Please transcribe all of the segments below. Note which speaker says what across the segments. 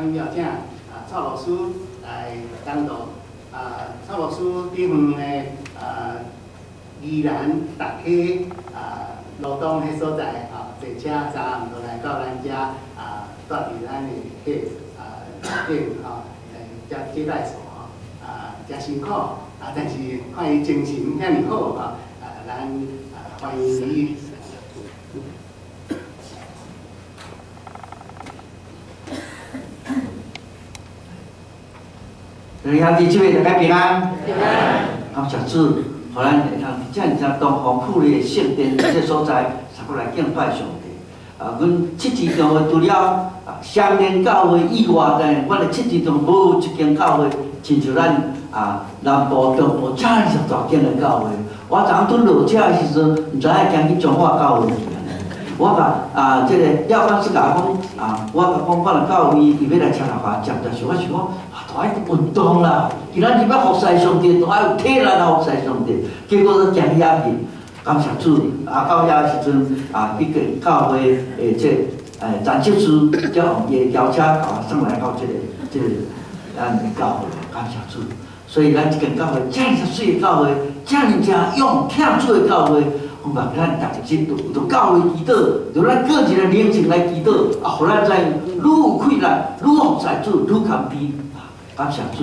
Speaker 1: 咱邀請蔡牧師來講道。蔡牧師佇遠的宜蘭大溪羅東彼所在，坐車昨暗就來到咱遮住佇咱的彼頂吼，遮接待所吼，誠辛苦，但是看伊精神遐爾好吼，咱歡迎伊。
Speaker 2: 各位兄弟姊妹，大家平安。平安。感謝主，予咱會通佇遮爾濟東方富麗的聖殿這所在，三個來敬拜上帝。阮七支教會除了雙連教會以外呢，阮的七支中無一間教會親像咱南部、中部遮爾大間的教會。我昨昏拄落車的時陣，毋知影行去彰化教會去。我共這个廖幹事共我講，我共講，我若到位，伊欲來車頭殼接，但是我想講，都愛運動啦，今仔日欲服侍上帝，都愛有體力來服侍上帝。結果就行去遐去，感謝主，到遐時陣，去個教會的這個陳執事，才用伊的轎車共我送來到這個咱的教會，感謝主。所以咱這間教會，遮爾媠的教會，遮爾正勇疼主的教會。我嘛，咱逐日都為教會祈禱，就咱個人的靈性來祈禱，予咱知影愈有氣力，愈服侍主，愈謙卑。感謝主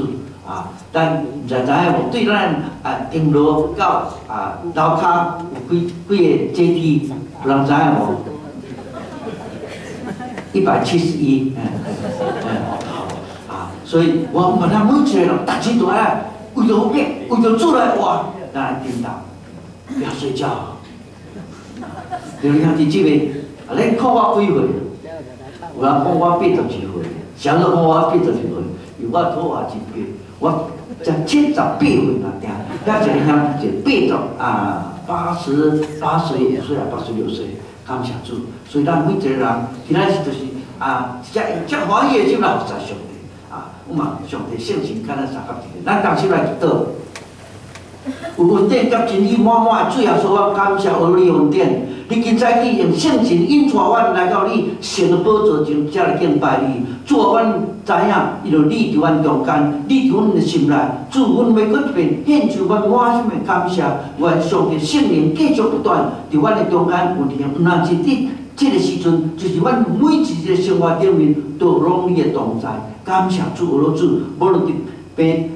Speaker 2: 咱毋知知影無？對咱頂樓到樓跤有幾幾个階梯？有人知影無？171，所以我問咱每一個人，逐日都愛為著欲，為著主來活，咱來振動，不要睡覺。對兄弟姊妹，恁看我幾歲？有人講我82歲，啥人講我82歲？因為我頭髮真白，我才78歲爾定。遐一个兄弟是85歲啊，86歲，感謝主。所以咱每一個人，今仔日就是遮遮歡喜的心來服侍上帝。我嘛上帝聖神佮咱相佮一个，咱同心來祈禱。有恩典佮真理滿滿的主耶穌，我感謝阿你恩典。你今早起用聖神引帶阮來到你聖的寶座前，才來敬拜你。主啊，阮知影，因為你佇阮中間，你佇阮的心內。主，阮欲閣一遍獻上阮滿心的感謝。願上帝聖靈繼續不斷佇阮的中間運行，毋但是佇這个時陣，就是阮每一个生活頂面都攏你的同在。感謝主，阿主，無論佇病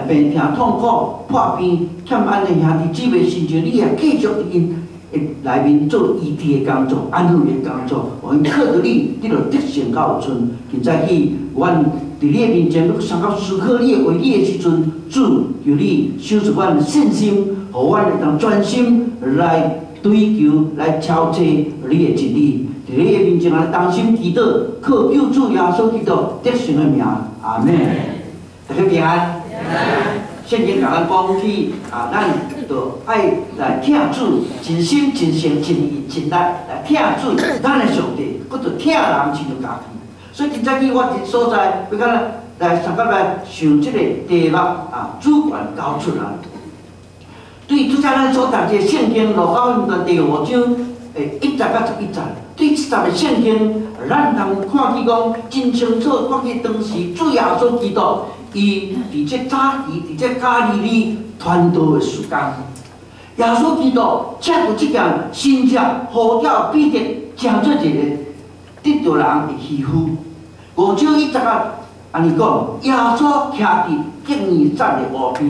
Speaker 2: 病痛、痛苦、破病、欠安的兄弟姊妹身上，你也繼續佇𪜶的內面做醫治的工作、安撫的工作，予𪜶靠著你，你就得勝甲有剩。今早起，阮佇你的面前，欲相佮思考你的話語的時陣，主求你賞賜阮信心，予阮會當專心來追求、來超越你的真理。佇你的面前來同心祈禱，靠救主耶穌基督得勝的名，阿們。大家平安。聖經共咱講起咱就愛來疼主，盡心、盡性、盡意、盡力來疼主，咱的上帝，閣著疼人親像家己。所以今早起我佇所在，欲甲咱來相佮來想這個題目主權交出來。對拄才咱所讀這個聖經路加福音第五章1節到11節，對這節的聖經，咱通看見講真清楚，看見當時主耶穌基督。伊佇這早期，佇這加利利傳道的時間，耶穌基督藉著這件神蹟呼叫彼得，成做一個得著人的漁夫。5章1節按呢講，耶穌徛佇革尼撒的湖邊，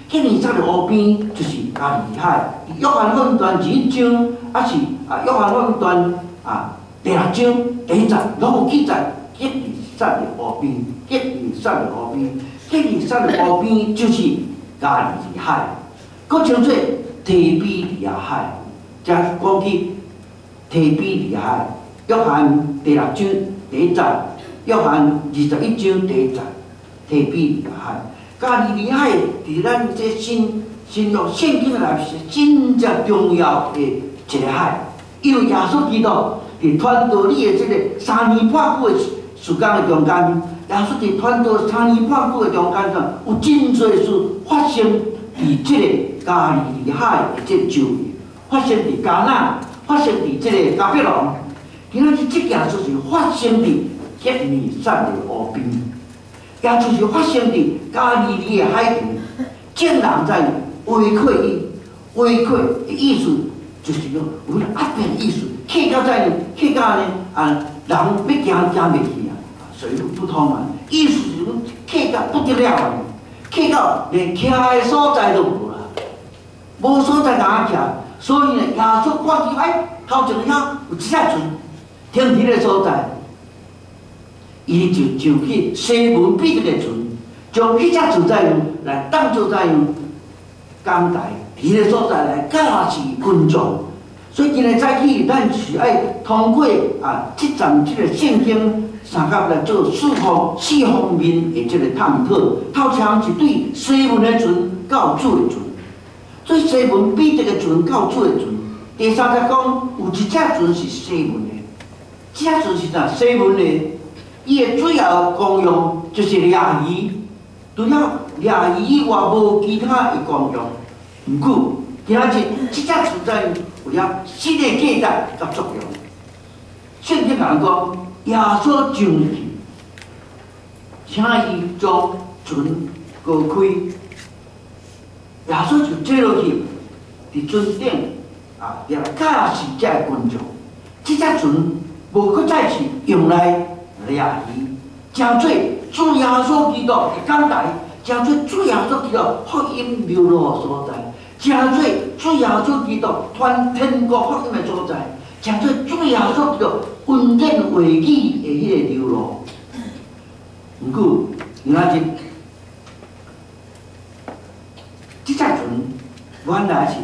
Speaker 2: 革尼撒的湖邊就是加利利海。佇約翰福音21章，抑是約翰福音第6章第1節，攏有記載革尼撒的湖邊，革尼撒的湖邊。革尼撒的湖邊就是加利利海，閣稱做提比利亞海。遮講起提比利亞海，約翰第6章第1節，約翰21章第1節，提比利亞海。加利利海佇咱這新新約聖經內是真正重要的一个海，因為耶穌基督佇傳道你的這个3年半久的時間的中間。耶穌佇傳道3年半久的中間，有真濟事發生佇這个加利利海的這周圍，發生佇迦拿，發生佇這个迦百農。今仔日這件事是發生佇革尼撒勒湖邊，也就是發生佇加利利的海邊，眾人在圍困伊，圍困的意思就是講有壓迫的意思，去到在去到呢啊，人欲行行袂去啊，水路不通啊，意思是講去到不得了啊，去到連徛的所在都無啦，無所在通徛，所以呢，耶穌看見哎，頭前遐有一隻船停佇个所在。伊就上去西門彼得的船，將彼隻船怎樣來當做怎樣講台，佇个所在來教示群眾。所以今日早起，咱是愛通過啊，這層這個聖經三甲來做四方面的這個探討。頭前是對西門的船到主的船，所以西門彼得的船到主的船。第三節講有一隻船是西門的，這隻船是啥？西門的。伊的主要功用就是掠魚，除了掠魚以外，無其他的功用。毋過，今仔日這隻船在有了新的價值佮作用。聖經共咱講，耶穌上去，請伊將船高開，耶穌就坐落去，佇船頂啊，來教示這个群眾。這隻船無閣再是用來掠魚，成做主耶穌基督的講台，成做主耶穌基督福音流露的所在，成做主耶穌基督傳天國福音的所在，成做主耶穌基督恩典話語的彼个流露。毋過，今仔日這隻船原來是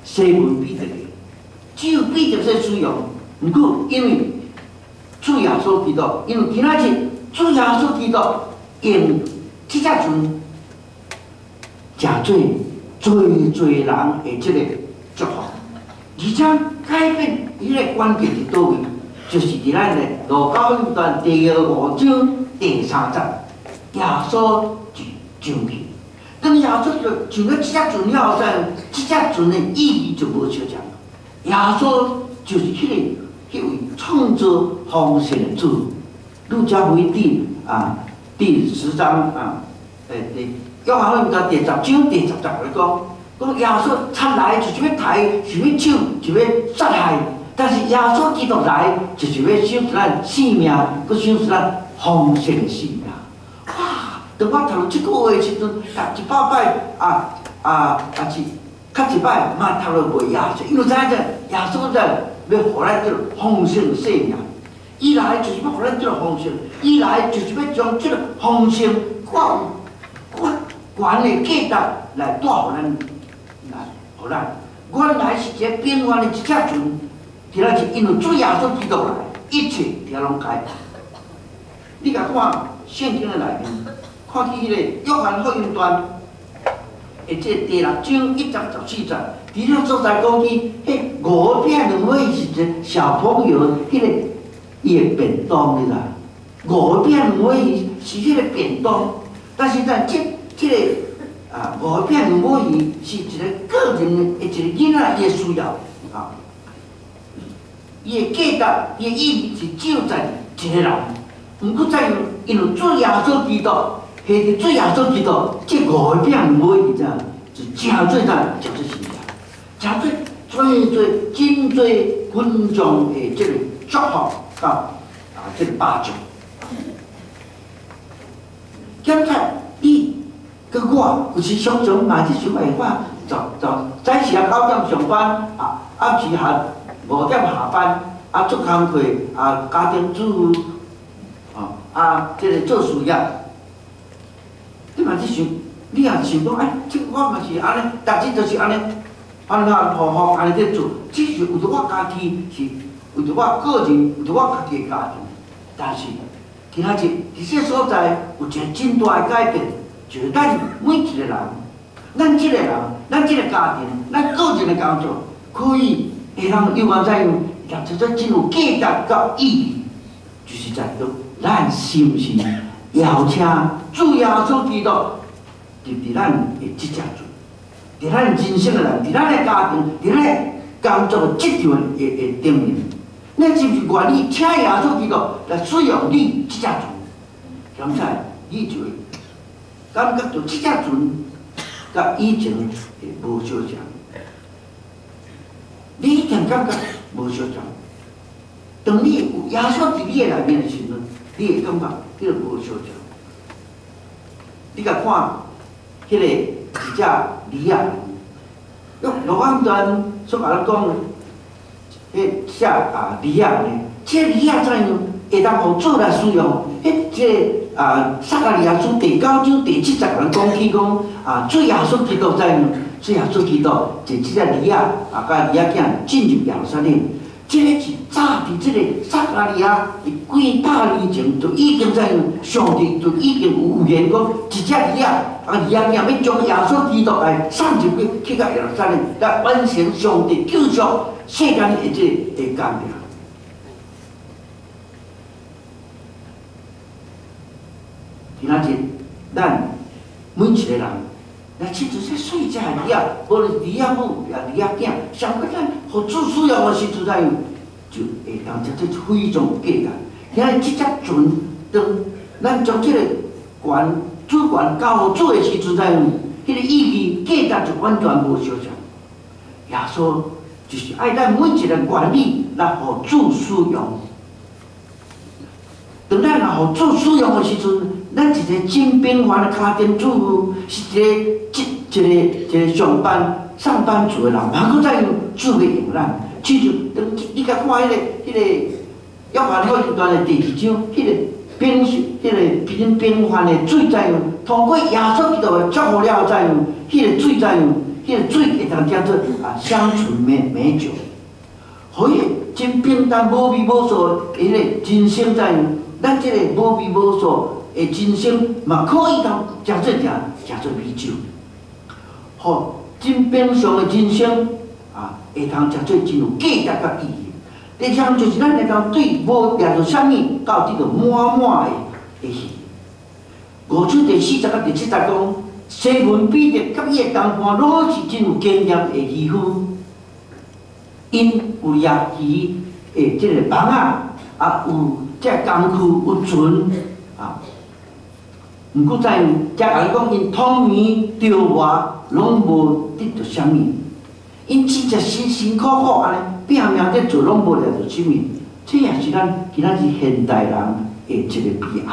Speaker 2: 西門彼得的，只有彼得在使用。毋過，因為主耶穌基督，因為今仔日主耶穌基督用這隻船，誠做濟濟人的這個祝福，而且改變彼个關鍵佇佗位，就是佇咱的路加福音第五章第三節，耶穌就上去。當耶穌就上了這隻船了後，這隻船的意義就無相仝。耶穌就是彼位創造豐盛的主。路加福音第10章啊，第約翰福音第10章第10節來講，講耶穌出來就是欲刣，是欲搶，是欲殺害。但是耶穌基督來，就是欲賞賜咱性命，閣賞賜咱豐盛的性命。哇！當我讀這句話的時陣，讀100擺啊啊啊是較一擺嘛讀落袂厭，因為知影耶穌在欲予咱這個豐盛性命，伊來就是欲予咱這個豐盛，伊來就是欲將這個豐盛較較懸的價值來帶予咱，來予咱。原來是一個平凡的一隻船，今仔日因為主耶穌基督來，一切才攏改變。你共看聖經的內面，看起彼個約翰福音傳的這第6章1節14節，佇遐所在講起，彼五餅兩魚是一個小朋友，彼個伊的便當你知？五餅兩魚是彼個便當，但是咱這個啊五餅兩魚是一個個人的一個囡仔伊的需要啊，伊的價值、伊的意義是只有在一個人。毋過在因為主耶穌基督，彼個主耶穌基督，這五餅兩魚怎就誠做啥？誠做神蹟，誠做濟濟真濟群眾的這個祝福佮這個幫助。檢查你佮我，有時常常嘛是想辦法，就就早時啊9點上班，啊暗時下5點下班，啊做工課啊家庭主婦。啊，這個做事業，你嘛去想，你也想講，哎，這我嘛是按呢，逐日就是按呢，按呢好好按呢在做，只是為著我家己，是為著我個人，為著我家己的家庭。但是今仔日佇這所在有一個真大的改變，就是咱每一個人，咱這個人，咱這個家庭，咱個人的工作，可以會當猶原怎樣，也做真有價值佮意義，就是在講。咱是毋是邀請主耶穌基督入佇咱的這隻船，佇咱人生的內，佇咱的家庭，佇咱的工作的職場的頂面，你是毋是願意請耶穌基督來使用你這隻船？現在你就會感覺到這隻船佮以前會無相仝。你一定感覺無相仝。當你有耶穌佇你的內面的時陣，你會感覺彼個無相仝。你共看，彼個一隻魚仔，用羅安端所共咱講的，彼隻啊魚仔呢？這個魚仔怎樣會當予主來使用？彼這個啊撒迦利亞書第九章第七節共咱講起講啊，主耶穌基督怎樣？主耶穌基督坐這隻驢仔啊，佮驢仔囝進入耶路撒冷。這个是早佇這個撒迦利亞佇幾百年前就已經怎樣？上帝就已經有預言講，一隻驢仔啊，驢仔囝欲將耶穌基督來送入去，去到耶路撒冷來完成上帝救贖世間的這个工程。今仔日，咱每一個人。來親像這細隻的魚仔，無論魚仔母抑魚仔囝，上過咱予主使用的時陣，怎樣就會當食這非常有價值。今日這隻船，當咱將這個權主權交予主的時陣，怎樣？彼個意義價值就完全無相仝。耶穌就是愛咱每一個人願意來予主使用。當咱若予主使用的時陣，咱一個真平凡的家庭主婦，是一個一個一個上班族的人，嘛閣怎樣主欲用咱？親像當你共看彼個約翰福音傳的第二章，彼個平平凡的水怎樣？通過耶穌基督的祝福了後怎樣？彼個水怎樣？彼個水會當叫做啊香醇美酒。予彼個真平淡無味無素的彼個人生怎樣？咱這個無味無素的人生嘛，可以當食做啥？食做美酒。予真平常的人生啊，會通食做真有價值佮意義。第二項就是咱會當對無掠著啥物，到得著滿滿的魚。五章第四節佮第七節講，西門彼得佮伊的同伴攏是真有經驗的漁夫，𪜶有掠魚的這个網仔，啊有這个工具有船啊。毋過怎樣，才共伊講，𪜶通暝著外攏無得著啥物，𪜶真正辛辛苦苦按呢拼命咧做，攏無掠著啥物。這也是咱今仔日現代人的一個悲哀。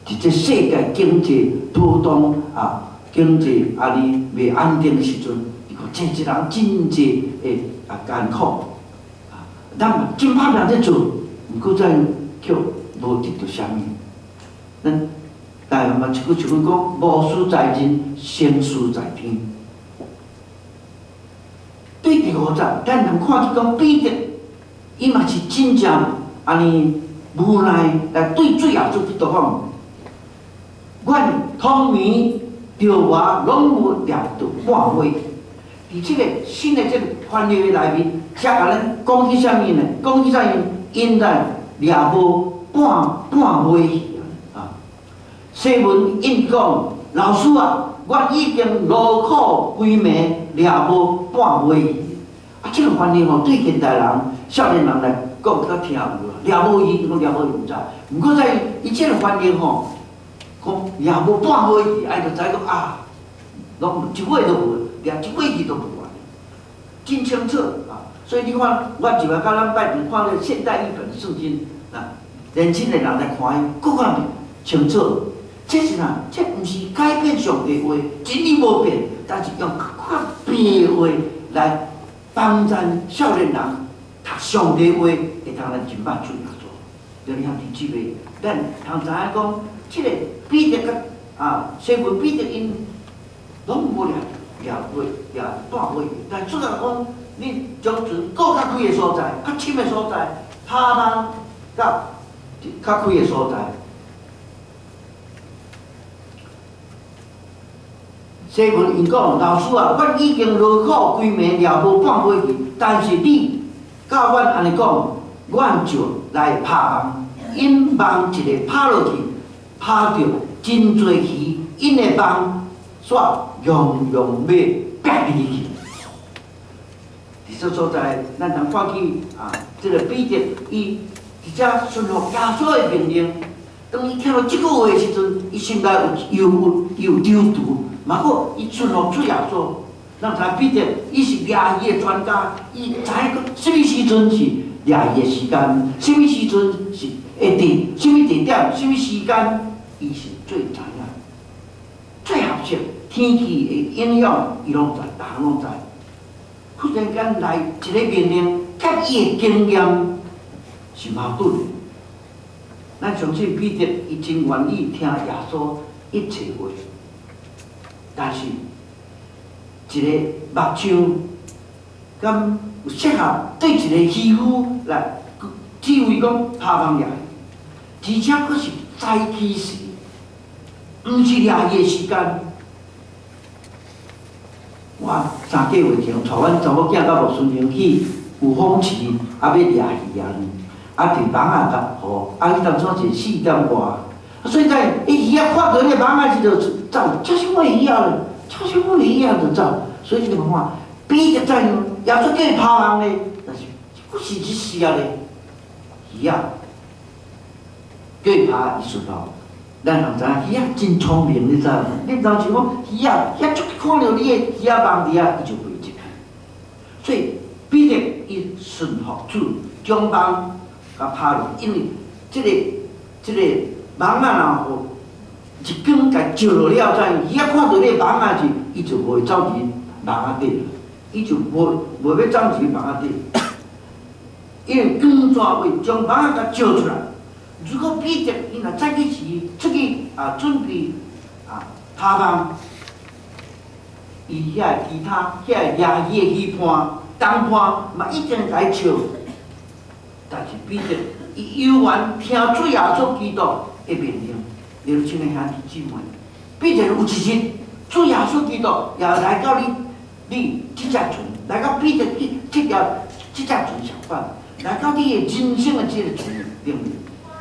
Speaker 2: 佇這世界經濟波動啊，經濟按呢袂安定的時陣，你看這一人真濟的啊艱苦啊，咱嘛真拍拼咧做，毋過怎樣卻無得著啥物。咱台灣嘛一句一句講，無事在人，成事在天。對第五節，咱通看見講彼得，伊嘛是真正按呢無奈來對主耶穌基督講，阮通暝著外攏無掠著半尾。佇這个新的這个翻譯的內面，才共咱講起啥物呢？講起啥物？𪜶來掠無半尾魚啊！西門應講，老師啊，阮已經勞苦規暝，掠無半尾魚。啊，這个翻譯吼，對現代人、少年人來講較聽有啦。掠無魚，講掠無魚毋知。毋過在伊這个翻譯吼，講掠無半尾魚，愛就知講啊，攏一尾都無，掠一尾魚都無啊，真清楚啊！所以你看，我就來佮咱拜堂看那個現代譯本聖經啊，年輕的人來看伊，閣較清楚。這是啥？這毋是改變上帝話，真理無變，但是用較白話來幫咱少年人讀上帝話，會通來真捌主耶穌。對你兄弟姊妹，咱通知影講，這個彼得佮啊西門彼得𪜶攏無掠掠尾掠半尾，但主要講，你將船閣較開的所在，較深的所在，拋網到較開的所在。西門𪜶講，老師啊，阮已經勞苦規暝掠無半尾魚，但是你教阮按呢講，阮就來拋網。𪜶網一个拋落去，拋著真濟魚，𪜶的網煞樣樣欲煏離去。佇這所在，咱通看見啊，這個彼得伊佇遮順服耶穌的命令。當伊聽著這句話的時陣，伊心內有猶豫，有躊躇，嘛閣伊順服主耶穌。咱知彼得伊是掠魚的專家，伊知影講啥物時陣是掠魚的時間，啥物時陣是會地，啥物地點，啥物時間，伊是最知影，最合適天氣的影響，伊攏知，逐項攏知。忽然間來一个命令，佮伊的經驗是矛盾的。咱相信彼得伊真願意聽耶穌一切話，但是一个木匠敢有適合對一個漁夫來指揮講拋網掠，而且閣是早起時，毋是掠魚的時間。我三個月前，帶阮查某囝佮牧孫去有風池，啊欲掠魚啊，啊佇網仔共予，啊彼當陣是4點外，所以在伊魚仔看著彼個網仔時就走，這是阮的魚仔咧，這是阮的魚仔就走，所以你看，彼得怎樣，耶穌叫伊拋網咧，但是閣是這時啊咧，魚仔叫伊拋，伊順服。咱人知影魚仔真聰明，你知無？你毋通想講魚仔，遐足看著你的魚仔網佇遐，伊就袂入去。所以彼得伊順服主，將網共拋落，因為這個網仔若予日光共照落了，怎魚仔看著你的網仔時，伊就無會走入網仔底，伊就無欲走入網仔底，因為光線會將網仔共照出來。如果彼得伊若早起時出去啊，準備啊拋網，伊遐其他遐掠魚的魚伴、同伴嘛一定共伊笑。但是彼得伊猶原聽主耶穌基督的命令，你親愛兄弟姊妹，彼得有一日主耶穌基督也來到你你這隻船，來到彼得這隻船上款，來到你的人生的這个船頂面。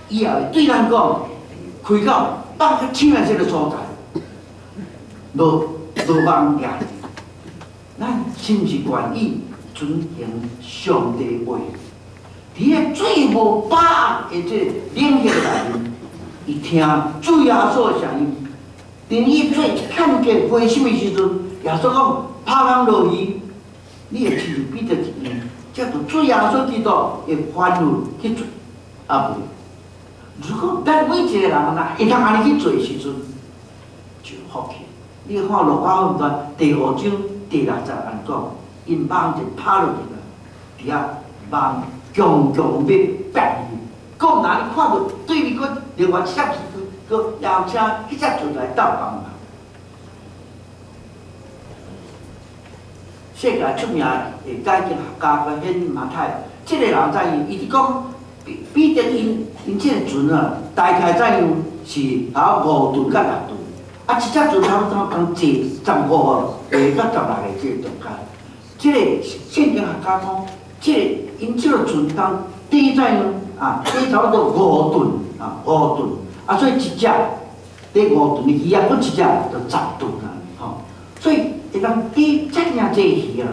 Speaker 2: 伊也會對咱講，開口放較淺的這个所在，落落網掠魚。咱是毋是願意遵行上帝話？佇個最無把握的這个領域內面，伊聽主耶穌的聲音。當伊最欠缺灰心的時陣，耶穌講拋網落魚，你會親像彼得一樣，照著主耶穌基督的吩咐去做，啊無。如果咱每一個人若會當按呢去做的時陣，就有福氣。你看路加福音第五章第六節按呢講，𪜶網就拋落去啦，佇遐網強強欲煏去。閣若你看著對面閣另外一隻魚，閣邀請彼隻船來鬥幫忙。世界出名的解經學家顯馬太，這个人怎樣？伊佇講彼得𪜶𪜶這个船啊，大概怎樣是啊5噸佮6噸，啊一隻船差不多通坐15個佮16個這個中間。這个聖經學家講，這個𪜶這个船當底怎樣啊？底差不多五噸啊，五噸啊，所以一隻底5噸的魚仔，閣一隻就10噸啊，吼。所以會當底遮爾濟魚啊，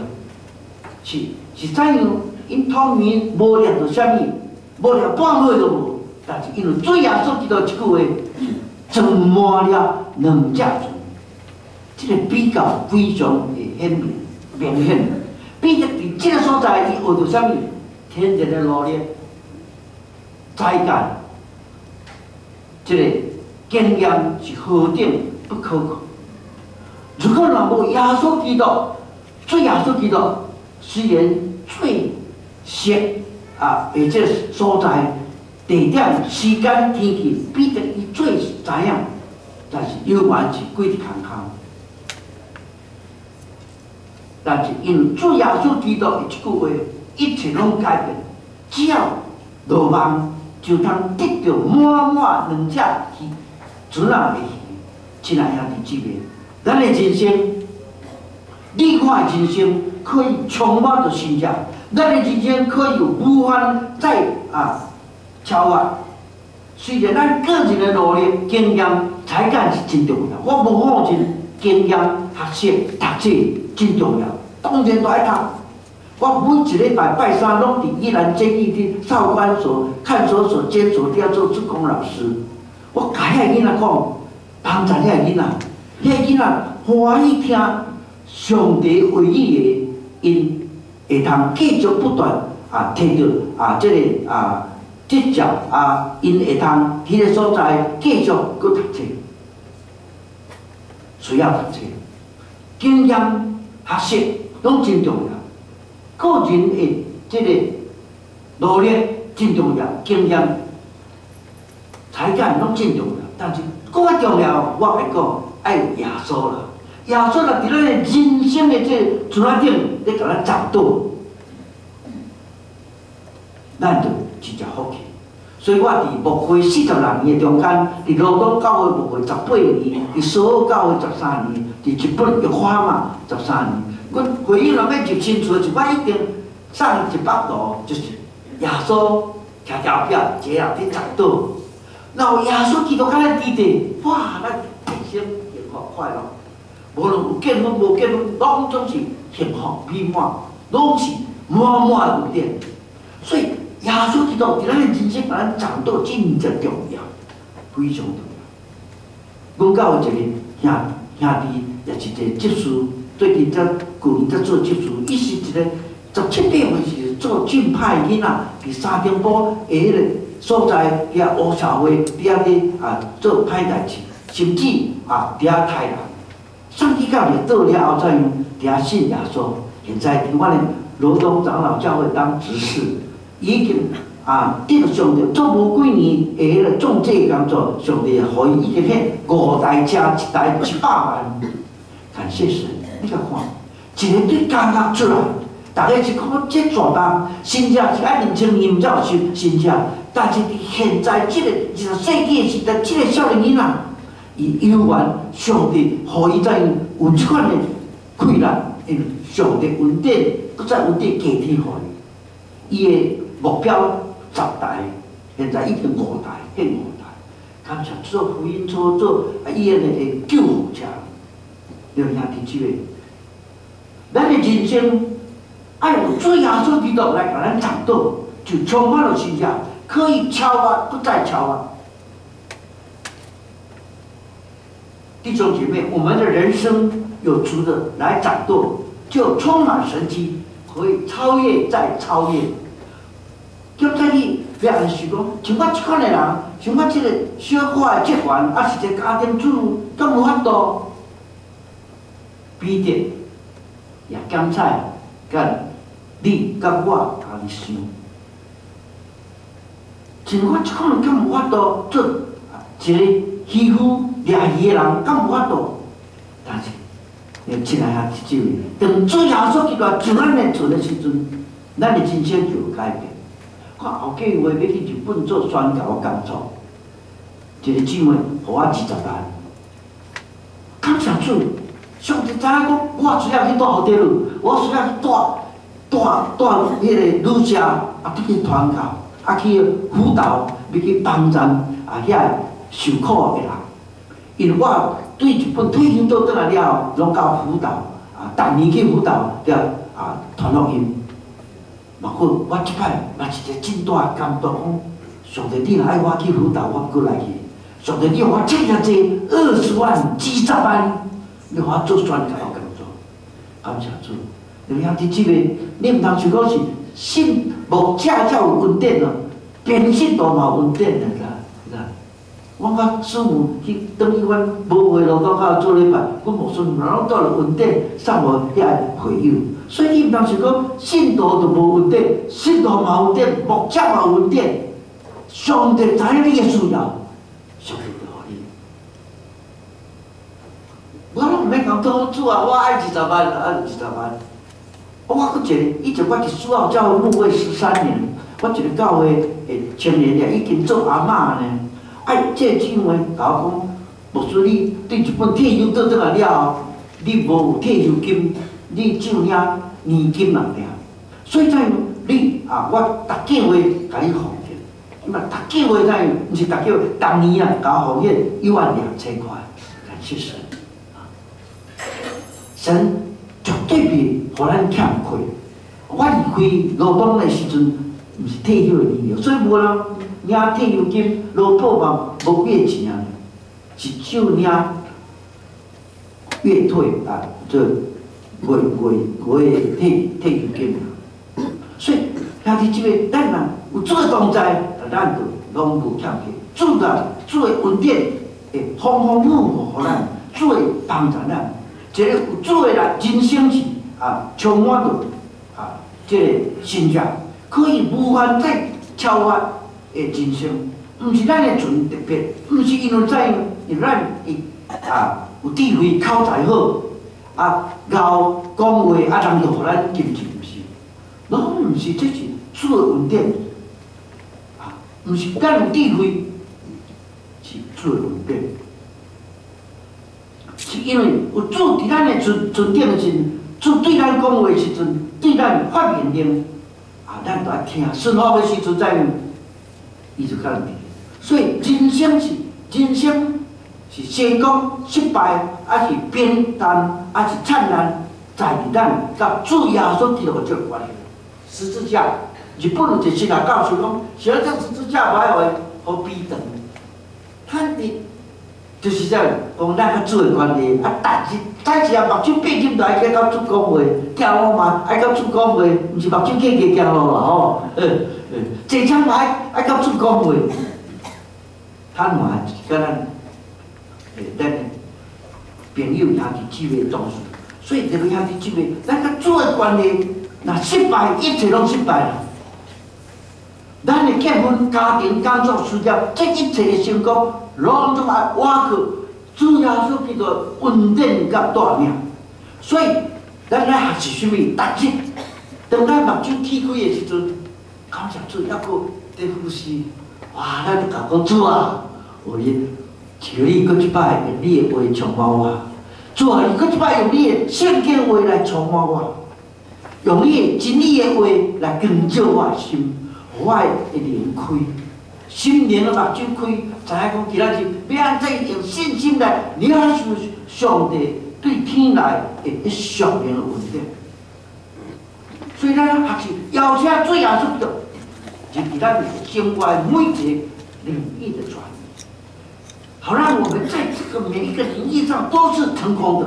Speaker 2: 是怎樣？𪜶統面無掠著啥物，無掠半尾都無，但是因為主耶穌基督這句話，裝滿了兩隻船，這个比較非常的顯明明顯。彼得佇這个所在，伊學著啥物？天然的努力、才幹，這个經驗是何等不可靠。如果若無耶穌基督，主耶穌基督雖然最適啊，的這个所在、地點、時間、天氣，彼得伊最知影，但是猶原是規直空空。但是因為主耶穌基督的這句話，一切攏改變。只要落網，就通得著滿滿兩隻魚，船仔的魚。親愛兄弟姊妹，咱的人生，你我的人生可以充滿著神蹟，咱的人生可以有無限再啊超越。雖然咱個人的努力、經驗、才幹是真重要，我無否認經驗、學習、讀冊真重要，當然都愛讀。我每一禮拜拜三攏佇宜蘭監獄佇少管所、看守所、監所佇遐做志工老師。我共遐囡仔講，幫助遐囡仔，遐囡仔歡喜聽上帝話語的，𪜶會通繼續不斷啊，提著啊，這个啊執照啊，𪜶會通佇个所在繼續閣讀冊，需要讀冊，經驗學習攏真重要。個人的這個努力真重要，經驗、才幹攏真重要，但是閣較重要，我會講愛有耶穌啦。耶穌若佇咱的人生的這個船仔頂咧共咱掌舵，咱就真正福氣。所以我佇牧會46年的中間，佇羅東教會牧會18年，佇所有教會13年，佇日本玉花嘛13年。阮會友若欲入新厝，就我一定送伊一幅圖，就是耶穌徛佇後壁，一個人佇掌舵。若有耶穌基督佮咱佇咧，哇！咱一生幸福快樂，無論有結婚無結婚，攏總是幸福美滿，攏是滿滿的恩典。所以耶穌基督佇咱的人生，共咱掌舵真正重要，非常重要。阮教會一個兄兄弟，也是一個執事，最近才舊年才做執事，伊是一個17、8歲時做正派囡仔，佇三重埔的彼個所在，遐烏社會佇遐咧啊做歹代誌，甚至啊佇遐刣人。送去到咧倒了後，才用佇遐信耶穌。現在佇阮的羅東長老教會當執事，已經啊得上帝做無幾年的彼個中介工作，上帝予伊已經獻五台車，一台100萬，感謝神！你共看，一个對監獄出來，逐家是講這絕望，身價是愛2000年才有身身價，但是佇現在這個20世紀的時代，這个少年囡仔，伊猶原上帝予伊怎樣有這款的氣力，因為上帝恩典，閣再恩典加添予伊，伊的目標10台，現在已經五台，獻五台，感謝做福音車，做啊醫院的救護車，著兄弟姊妹，咱的人生愛有主耶穌基督來共咱掌舵，就充滿了信仰，可以超越，不再超越。弟兄姐妹，我們的人生有主的來掌舵，就充滿神蹟，可以超越再超越。叫在你別人想講，像我這款的人，像我這個小可的職員，抑是一個家庭主婦，敢有法度？彼得也檢採，佮你佮我共己想，像我這款人敢有法度做一個漁夫掠魚的人，敢有法度？但是，親愛的姊妹，當主耶穌基督上咱的船的時陣，咱的人生就有改變。我後幾個月欲去日本做宣教工作，一個姊妹予我20萬，感謝主，上帝知影講，我需要去帶福德路，我需要去帶帶帶彼個旅社，啊去傳教，啊去輔導，欲去幫助啊遐受苦的人。因為我對日本退休倒轉來了後，攏到輔導，啊，逐年去輔導著啊傳福音。嘛，閣我這擺嘛是一個真大的感動，講上帝，你若愛我去輔導，我閣來去。上帝，你予我這爾濟20萬、幾十萬，你予我做宣教工作，感謝主。你兄弟姊妹，你毋通想講是信牧者才有恩典哦，平信徒嘛有恩典的啦，啦。我甲師母去轉去阮母會羅東教做禮拜，阮牧師嘛攏帶著恩典送予遐會友，所以你毋通想講信徒就無恩典，信徒嘛有恩典，牧者嘛有恩典。上帝知影你的需要，上帝就予你。我攏毋免講講主啊，我愛20萬，啊20萬。我閣一个，以前我佇主後教會牧會13年，我一個教會的青年也已經做阿嬤呢。哎，這個姊妹共我講，牧師你對日本退休倒轉來了後，你無有退休金，你只有領年金爾爾。所以怎樣？你啊，我逐個月共你奉獻，嘛逐個月怎樣？毋是逐個月，逐年啊，共我奉獻1萬2千塊，感謝神。神絕對袂予咱欠虧。我離開勞東的時陣，毋是退休的年齡，所以無人領退休金，勞保嘛無幾个錢啊，是少領月退啊，這月月月退休金。所以兄弟姊妹，咱人有主的同在，咱就攏無欠缺。主啊，主的恩典會豐豐富富予咱，主會幫助咱。一個有主的人，人生是啊，充滿著啊，這個信仰，可以無限再超越的人生。毋是咱的船特別，毋是因為怎樣，因為咱伊啊有智慧、口才好，啊𠢕講話啊，人就予咱金錢，毋是，攏毋是，這是主的恩典啊，毋是咱有智慧，是主的恩典，是因為有主佇咱的船頂的時陣，主對咱講話的時陣，對咱發命令，啊，咱就愛聽。順服的時陣怎樣，伊就較佇。所以人生是成功、失敗，還是平淡，還是燦爛，在佇咱佮主耶穌基督的這個關係。十字架，日本有一個神學教授講，啥這十字架無愛予彼得，他佇就是這樣，講咱佮主的關係啊，但是但是啊，目睭閉入來去佮主講話，行路嘛愛佮主講話，毋是目睭開開行路啦吼，坐車嘛愛佮主講話，他嘛是佮咱，咱朋友兄弟姊妹同事，所以這個兄弟姊妹，咱佮主的關係，若失敗，一切攏失敗啦。咱的結婚、家庭、工作、事業，這一切的成功，攏總愛倚靠主耶穌基督恩典佮帶領。所以，咱愛學習啥物？逐日，當咱目睭鐵開的時陣，感謝主，猶閣佇呼吸，哇！咱就共講主啊，有伊求你閣一擺用你的話充滿我。主啊，你閣一擺用你的聖經話來充滿我，用你的真理的話來光照我的心，予我的靈開，心靈的目睭開，知影講今仔日欲按怎用信心來領受上帝對天來的屬靈的恩典。所以咱學習邀請主耶穌基督入佇咱生活每一個領域的轉移，好讓我們在這個每一個領域上都是成功的，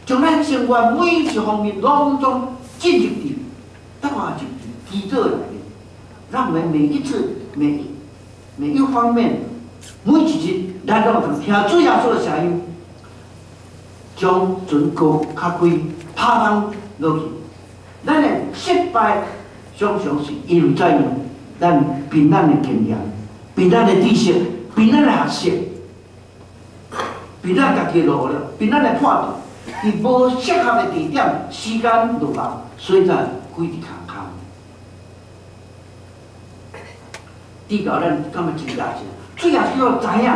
Speaker 2: 將咱生活每一方面攏總進入佇，當然就基督內面，讓我們每一次每一方面，每一日，咱攏會聽主耶穌的聲音，將船閣較開，拍網落去。咱的失敗常常是因為怎樣？咱憑咱的經驗，憑咱的知識，憑咱的學識，憑咱家己的努力，憑咱的判斷，佇無適合的地點、時間落網，所以才規直空空。直到咱感覺真價值，主耶穌知影，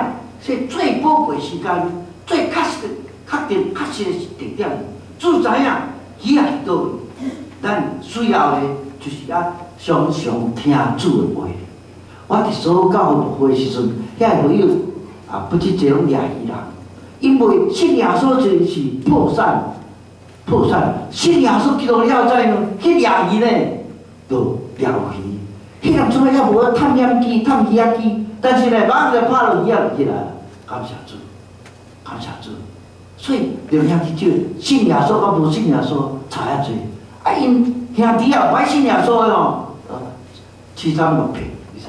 Speaker 2: 說最寶貴時間、最確實、確定、確實的地點，主知影魚仔佇佗位，咱需要的就是愛常常聽主的話。我佇所教會時陣，遐個會友啊，不止一個攏掠魚人，因為信耶穌就是破產，破產。信耶穌基督了怎樣去掠魚呢？就掠魚。彼當陣猶無探險機、探魚仔機，但是呢，網就拍落魚仔就起來了。感謝主，感謝主。所以，著兄弟姊妹，信耶穌佮無信耶穌差遐濟。啊，𪜶兄弟啊，無愛信耶穌的吼，淒慘落魄，你知？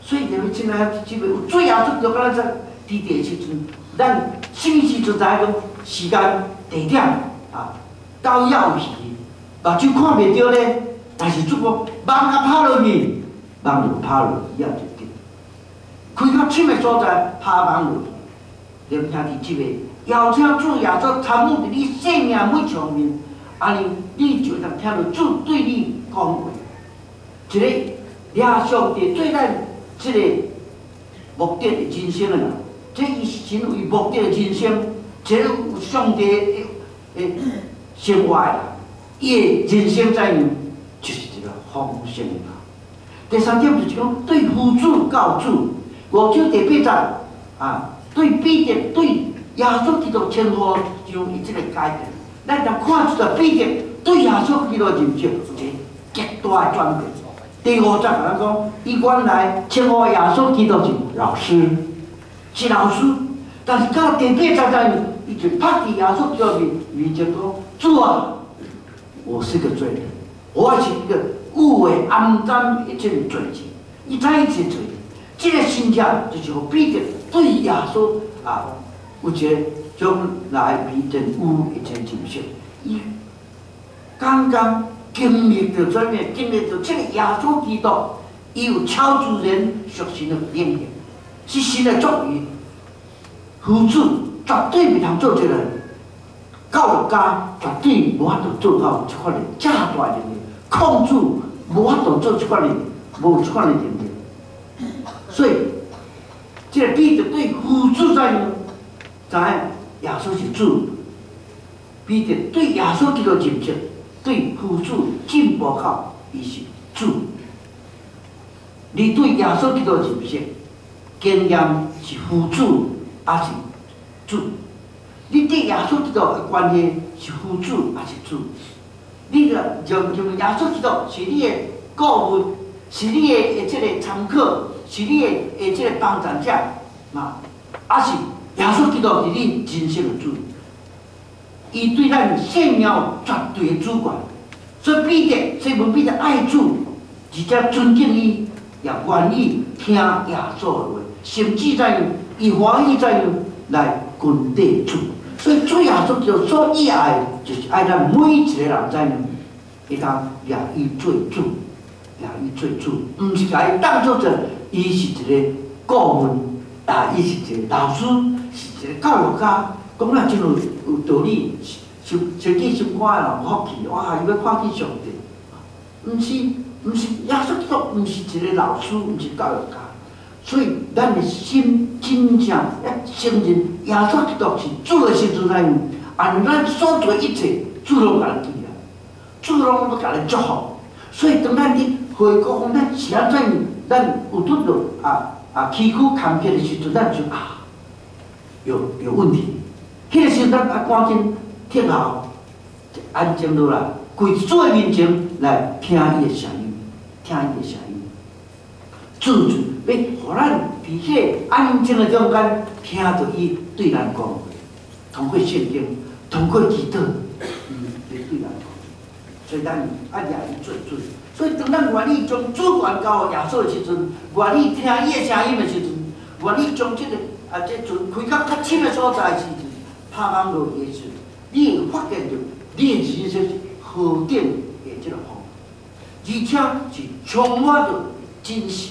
Speaker 2: 所以，著親愛姊妹，有主耶穌就敢若說，佇佇時陣，咱啥物時陣知影講時間、地點啊，到遐有魚，目睭看袂著咧，但是主講網仔拍落去。網就拍落去，魚仔就得。開較深的所在，拍網落去。著兄弟姊妹，邀請主耶穌參與佇你生命每一方面，按呢你就會當聽著主對你講話。一個掠上帝做咱這個目的的人生的人，這伊是神為目的的人生，一個有上帝的生活的人，伊的人生怎樣，就是一個豐盛的人。第三點就是講，對夫子教主，五章第八節啊，對彼得對耶穌基督稱呼上伊這個階段，咱若看出來彼得對耶穌基督認識，一個極大的轉變。第五節共咱講，伊原來稱呼耶穌基督是老師，是老師，但是到第八節陣，伊就拍佇耶穌基督面前講：主啊，我是個罪人，我是一個有的暗澹的這個罪人。伊知伊是罪人，這個信仰就是予彼得對耶穌啊有一個將來必定有的一個認識。伊剛剛經歷著啥物？經歷著這個耶穌基督，伊有超自然屬神的能力，是神的作為。夫子絕對袂通做這個教育家，絕對無法度做到這款的遮大能力。控制無法度做這款的，無這款的能力。所以，這個彼得對夫子怎樣？知影耶穌是主。彼得對耶穌基督認識，對夫子進步到伊是主。你對耶穌基督認識，經驗是夫子抑是主？你對耶穌基督的關係是夫子抑是主？你若認認為耶穌基督是你的顧問，是你的這個參考，是你的這個幫助者，嘛，抑是耶穌基督是你人生的主？伊對咱生命有絕對的主權，所以彼得，西門彼得愛主，而且尊敬伊，也願意聽耶穌的話，甚至怎樣，伊歡喜怎樣來跟綴主。所以主耶穌就所以愛的，就是愛咱每一個人怎樣，會當掠伊做主，掠伊做主，毋是共伊當做做，伊是一個顧問，啊，伊是一個老師，是一個教育家。講了真有道理，心身體心肝的人有福氣，哇！伊欲看見上帝，毋是，耶穌基督毋是一個老師，毋是教育家，所以咱的心真正要承認耶穌基督是主的時陣，咱按咱所做一切，主攏共咱記啊，主攏欲共咱祝福。所以當咱佇回顧講咱是按怎，咱有拄著崎嶇坎坷的時陣，咱就啊有問題。彼個時陣，咱愛趕緊聽候，安靜落來，跪佇主的面前來聽伊的聲音，聽伊的聲音。主就欲予咱佇彼個安靜的中間，聽著伊對咱講話，通過聖經，通過祈禱，伊來對咱講。所以咱愛掠伊做主。所以當咱願意將主權交予耶穌的時陣，願意聽伊的聲音的時陣，願意將這個這船開到較深的所在的時陣，拍網落去的時陣，你會發現著你的人生是何等的這個豐富，而且是充滿著真實。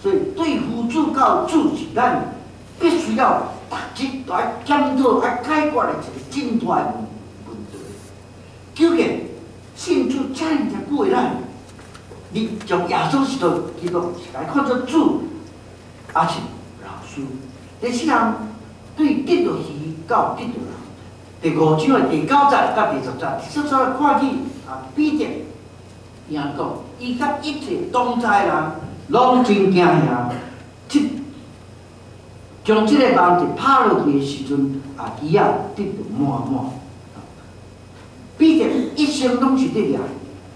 Speaker 2: 所以對夫子到主是咱必須要逐日都愛檢討、愛解決的一個真大的問題。究竟信主遮爾濟久的咱，你將耶穌基督是共伊看做主，抑是老師？第四項，對得著魚到得著人，第五章的第九節佮第10節，第十節看見彼得伊講，伊佮一切同在的人攏真驚嚇，這將這個網一拍落去的時陣，魚仔得著滿滿。彼得一生攏是佇掠魚，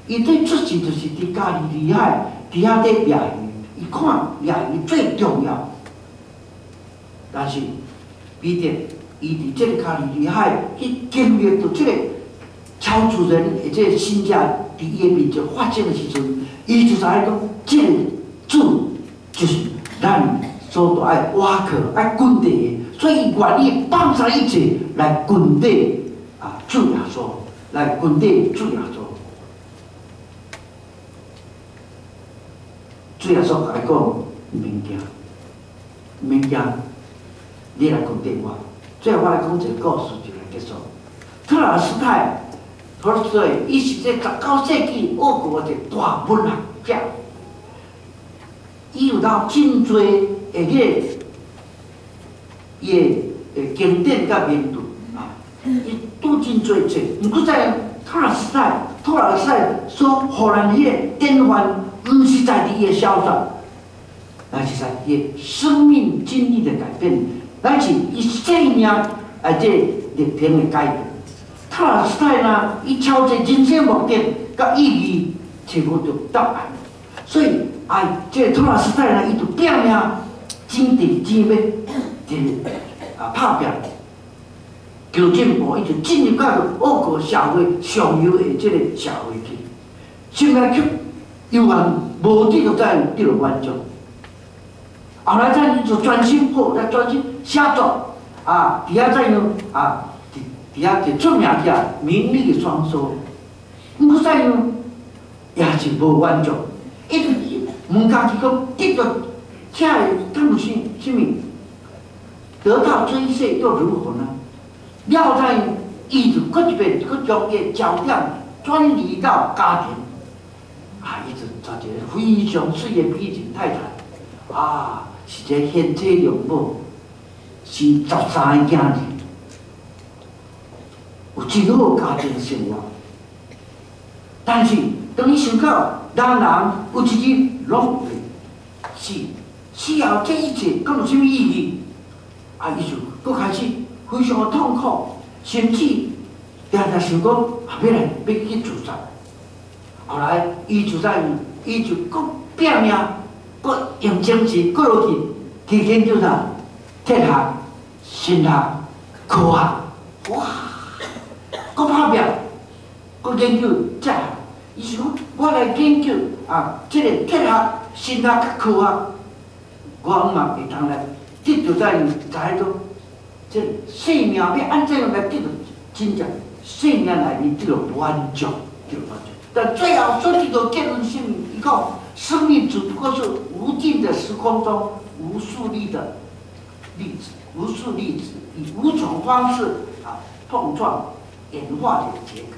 Speaker 2: 伊對出世就是佇加利利海佇遐佇掠魚，伊看掠魚最重要。但是彼得伊佇這個加利利海去經歷著這個超自然的這個神跡佇伊的面前發生的時陣，伊就知影講，這個主就是咱所著愛倚靠、愛跟綴的，所以伊願意放下一切來跟綴主耶穌，來跟綴主耶穌。主耶穌共伊講，毋免驚，毋免驚，你來跟綴我。最後我來講一個故事就來結束。托爾斯泰，托爾斯泰，伊是這19世紀俄國一個大文學家，伊有留真濟的彼個伊的經典佮名著啊，伊拄真濟冊。毋過在托爾斯泰所予咱彼個典範，毋是在佇伊的小說，乃是在伊的生命經歷的改變，乃是伊生命這歷程的改變。托爾斯泰呢，伊超濟人生目的，佮佮意義揣無著答案。所以，哎，這個托爾斯泰呢，伊就拼命錢佇錢欲佇啊拍拚求進步，伊就進入到俄國社會上游的這個社會去，心內卻猶原無得著再得著滿足。後來再伊就專心好，來專心寫作啊，佇遐怎樣啊？佇遐就出名起來，名利雙收。毋過怎樣也是無滿足，伊就問家己講，得著這个敢有啥啥物？得到這一切又如何呢？了怎伊就閣一遍，閣將伊的焦點轉移到家庭。啊，伊就娶一个非常媠的美人太太，啊，是一个賢妻良母，生13個囝兒，有真好家庭生活。但是當伊想到人人有一日攏會死，死後這一切敢有啥物意義？啊，伊就閣開始非常的痛苦，甚至定定想講啊，欲來欲去自殺。後來，伊就在，伊就閣拼命，閣用精神，閣落去去研究啥？哲學、神學、科學，哇！閣拍拚，閣研究哲學。伊想講，我來研究啊，這個哲學、神學佮科學，我嘛會當來得著在知影這生命欲按怎樣來得著真正生命內面得著滿足，得著滿足。但最後所得著結論是，伊講生命只不過是無盡的時空中無數粒的粒子，無數粒子以五種方式啊碰撞演化的結果，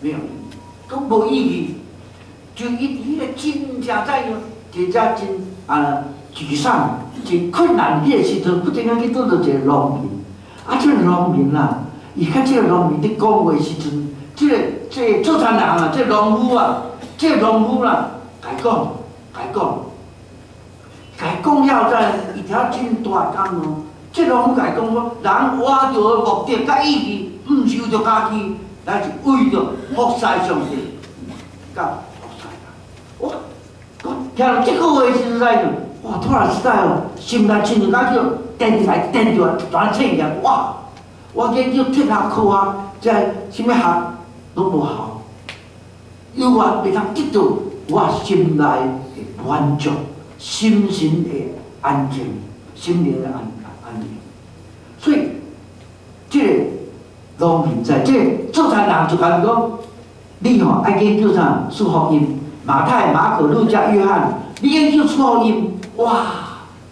Speaker 2: 沒有意義，講無意義。就伊佇彼個真正怎樣，真正真啊沮喪、真困難彼個時陣，忽然間去拄著一個農民，啊，這個農民啊，伊佮這個農民佇講話時陣，這個做田人啊，這個農夫啊，這個農夫啦，共伊講，共伊講，共伊講了之後，伊聽真大感哦。這農夫共伊講講，人活著的目的佮意義，毋是為著家己，乃是為著服侍上帝，佮服侍人。我聽著這句話時陣，哇！托爾斯泰哦，心內親像敢叫電來電著，全醒起來。哇！我研究哲學科學，這啥物學攏無效，猶原袂當得著我心內的滿足，心神的安靜，心靈的安寧。所以，這個農民在這個做田人就共伊講：你吼愛研究啥？四福音，馬太、馬可、路加、約翰，你研究四福音，哇！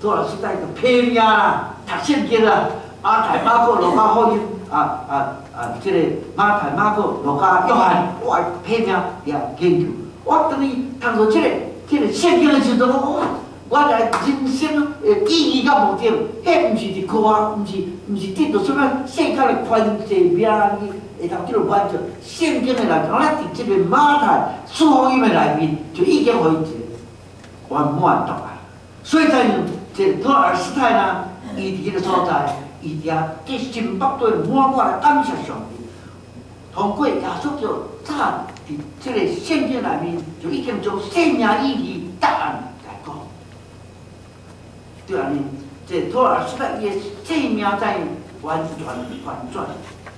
Speaker 2: 托爾斯泰就拼命啦，讀聖經啦，馬太、馬可、路加福音，這個馬太、馬可、路加、約翰，哇！拼命佇遐研究。我當伊讀著這個聖經的時陣，哇！我來人生的意義佮目的，彼毋是佇科學，毋是得著啥物世間的權勢名利，會當得著滿足。聖經的內面，咱佇這個馬太四福音的內面，就已經予伊一個圓滿答案。所以在這個托爾斯泰呢，伊佇彼個所在，伊佇遐決心腹對滿滿的感謝上帝。通過耶穌就早佇這個聖經內面，就已經將生命意義答案來講。對按呢，這個托爾斯泰伊的生命在完全反轉，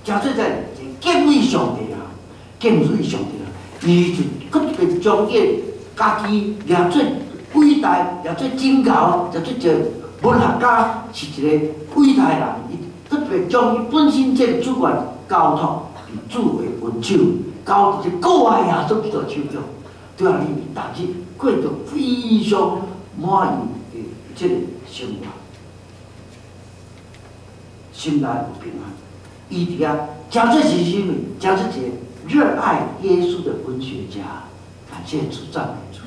Speaker 2: 誠做在一個敬畏上帝啊，敬畏上帝啊，伊就閣一遍將伊的家己掠做偉大，掠做真𠢕，掠做一個文學家，是一個偉大人。伊閣一遍將伊本身這個主權交託佇主的恩手，交佇這個愛耶穌基督手中。對按呢，伊逐日過著非常滿意的這個生活，心內有平安。伊佇遐，誠做是啥物？誠做一個熱愛耶穌的文學家，感謝主，讚美主。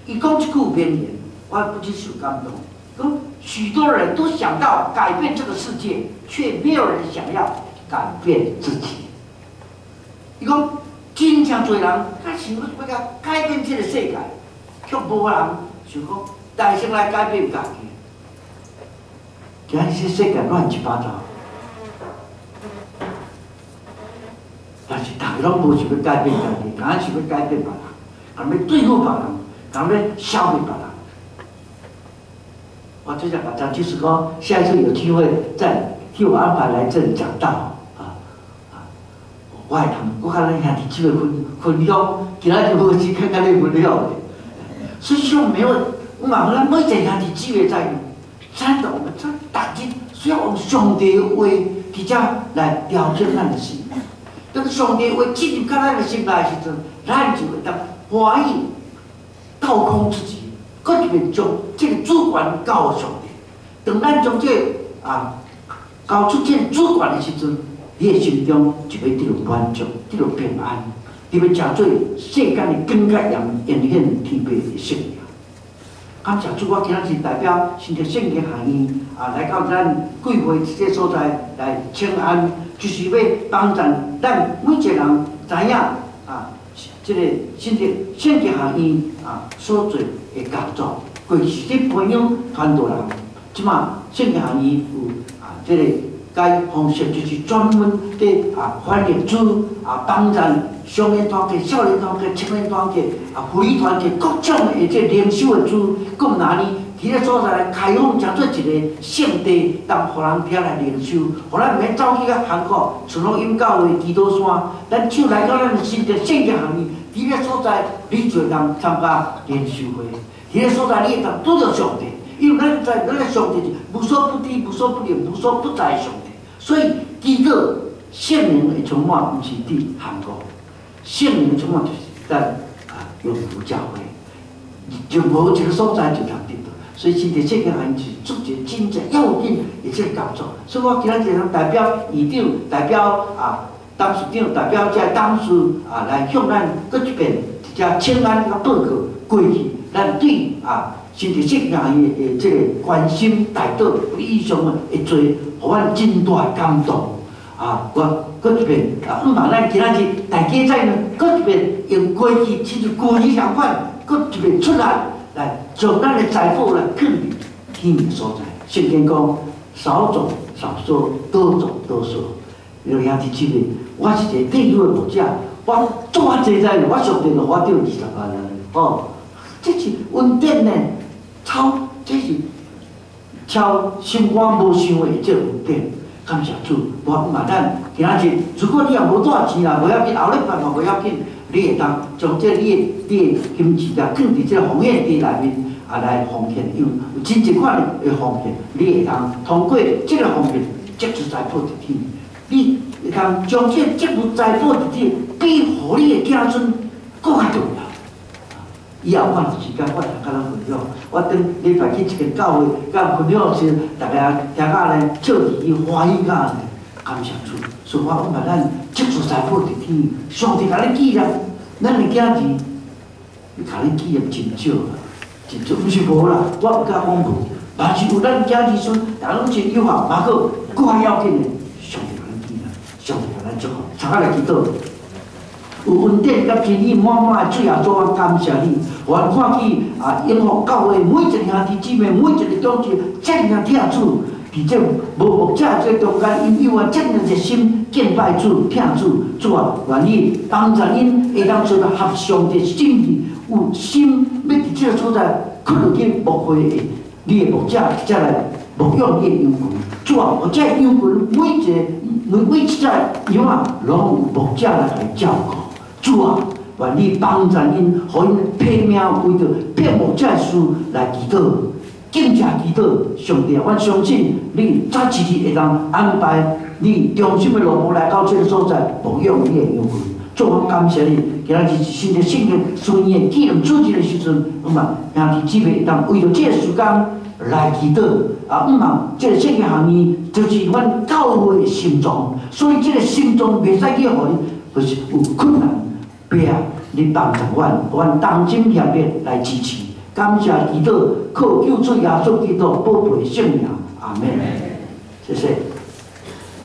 Speaker 2: 伊講這句名言，我不禁受感動。講許多人都想到改變這個世界，卻沒有人想要改變自己。伊講真正濟人，較想欲欲改變這個世界，卻無人想講來先來改變家己。今日這世界亂七八糟，但是逐家攏無想欲改變家己，敢若想欲改變別人，敢欲對付別人，敢欲消滅別人。我最想講，就是講，下一次有機會再替我安排來這裡講道啊啊！我會通，我共咱兄弟姊妹分分享，今仔日無時間共你分享的。所以說沒有，我嘛咱每一個兄弟姊妹在，真的，我們這逐日需要用上帝的話，佇遮來調整咱的心。當上帝話進入到咱的心內時陣，咱就會當歡喜倒空自己，閣一遍將這個主權交予上帝。當咱將這個交出這個主權的時陣，你的心中就會得到滿足，得到平安，你欲成做世間的光佮鹽，顯現天父的聖名。感謝主，我今仔日代表新竹聖經學院來到咱貴會這個所在來請安，就是欲幫助咱每一個人知影這個新竹聖經學院所做的工作。過去是咧培養傳道人，這馬聖經學院有這個該方式，就是專門佇翻譯組幫助少年團體、少年團體、青年團體、婦女團體各種的這靈修的組，閣若呢，佇咧所在來開放，成做一個聖地，當予人佇遐來靈修，予咱毋免走去到韓國春風音教會基督山，咱手來到咱的新竹聖經學院，佇咧所在，你就會當參加靈修會。佇咧所在，你會當拄著上帝，因為咱知咱的上帝是無所不知、無所不能、無所不在的上帝。所以，祈禱聖靈的充滿，毋是佇韓國，聖靈的充滿就是咱永福教會，就無一個所在就通得到。所以，新竹聖經學院是做一個真正要緊的這個工作。所以我今仔日代表院長、代表董事長、代表這董事來向咱閣一遍一隻請安佮報告過去，咱對新竹聖經學院的這個關心、代禱以上的做，予阮真大的感動。我閣一遍毋茫咱今仔日大家再閣一遍用過去親像舊年仝款，閣一遍出來來將咱的財寶來囥佇天的所在。聖經講：少種少收，多種多收。兄弟姊妹，我是一個退休的牧者，我做較濟在，我上帝就予我得20萬啊！哦，這是恩典呢，超這是超心肝無想的這個恩典。感謝主，我嘛咱今仔日，如果你也無帶錢啦，無要緊，後禮拜嘛無要緊，你會當將這你的金錢啊，囥佇這個奉獻池內面來奉獻，因為有真濟款的奉獻，你會當通過這個奉獻積聚財寶佇天，你會當將這積聚財寶佇天，比予你的子孫閣較重要。以後我有時間，我會共咱分享。我頂禮拜去一間教會，佮分享時，大家聽甲呢笑嘻嘻，歡喜甲呢，感謝主。所以我講嘛，咱積聚財寶佇天，上帝共你紀念，咱的囝兒，伊共你紀念真少啦，真少，毋是無啦，我毋敢講無，嘛是有咱囝兒孫，但攏真有限，嘛閣閣較要緊的，上帝共咱紀念，上帝共咱祝福，大家來祈禱。有恩典佮真理滿滿的主耶穌，我感謝你，予阮看見永福教會每一個兄弟姊妹，每一個長子，遮爾疼主，佇這無牧者這中間，𪜶有這爾熱心敬拜主、疼主，主啊，願你幫助𪜶會當做到合上帝心意，有心欲佇這個所在，囥落去牧會的，你的牧者才來牧養你的羊群。主啊，予這羊群每一個每一隻羊仔，攏有牧者來共伊照顧。主啊，願你幫助𪜶，予𪜶拼命為著聘牧者的事來祈禱，敬謝祈禱。上帝啊，阮相信你早一日會當安排你忠心的奴僕來到這個所在牧養你的羊群。主，我感謝你，今仔日是新竹聖經學院的紀念主日的時陣，我嘛兄弟姊妹會當為著這個時間來祈禱。毋茫這個聖經學院就是阮教會的心臟，所以這個心臟袂使去予𪜶，就是有困難。爸啊，你幫助阮，予阮同心協力來支持。感謝祈禱，靠救主耶穌基督寶貝聖名，阿門。謝謝。